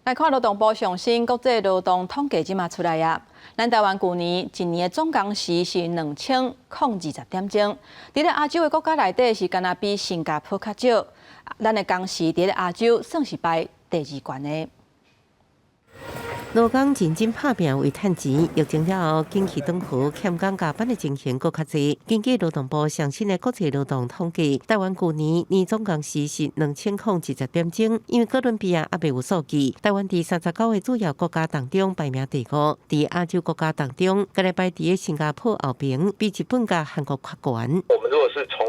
來看勞動部上新國際勞動統計這馬出來啊，咱台灣舊年一年的總工時是2020.鐘，佇咧亞洲的國家內底是敢若比新加坡較少，咱的工時佇咧亞洲算是排第二懸的。勞工認真拍拚為趁錢，疫情了後，景氣轉好，欠工加班的情形閣較濟。根據勞動部上新的國際勞動統計，台灣舊年年總工時是2020.鐘，因為哥倫比亞猶未有數據，台灣佇39個主要國家當中排名第五，佇亞洲國家當中，敢若排佇新加坡後爿，比日本佮韓國較懸。我們如果是從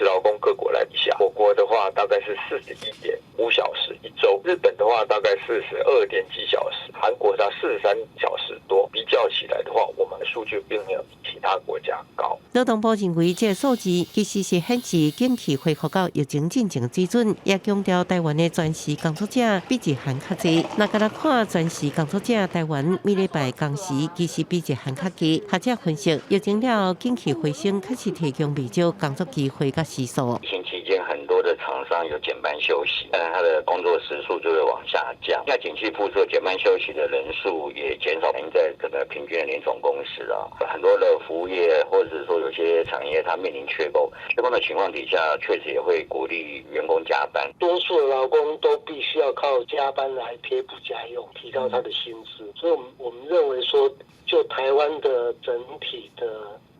勞工各國來比下，我國的話大概是41.5小時一週，日本的話大概42點幾小時，韓國它43小時多，比較起來的話，我們的數據並沒有比其他國家高。勞動部認為，這個數字其實是顯示景氣恢復到疫情進前水準，也強調台灣的全時工作者比日韓較濟。若干焦看全時工作者，台灣每禮拜工時其實比日韓較低。學者分析，疫情了後景氣回升，確實提供袂少工作機會佮時數。疫情期間，很多的廠商有減班休息，但他的工作時數就會往下降。那景氣復蘇，減班休息的人數也減少，在這個平均的年總工時啊，很多的服務業或者是說有些產業，它面臨缺工，缺工的情況底下，確實也會鼓勵員工加班。多數的勞工都必須要靠加班來貼補家用，提高他的薪資。所以，我們認為說，就台灣的整體的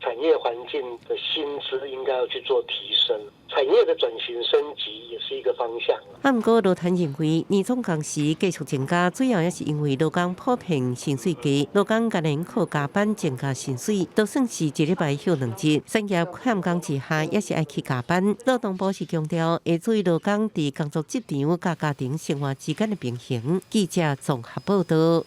產業環境的薪資應該要去做提升，產業的轉型升級也是一個方向。啊，毋過羅騰認為，年總工時繼續增加，主要也是因為勞工普遍薪水低，勞工甘願靠加班增加薪水，就算是一禮拜歇2日，產業欠工之下，也是愛去加班。勞動部是強調，會注意勞工佇工作職場佮家庭生活之間的平衡。記者綜合報道。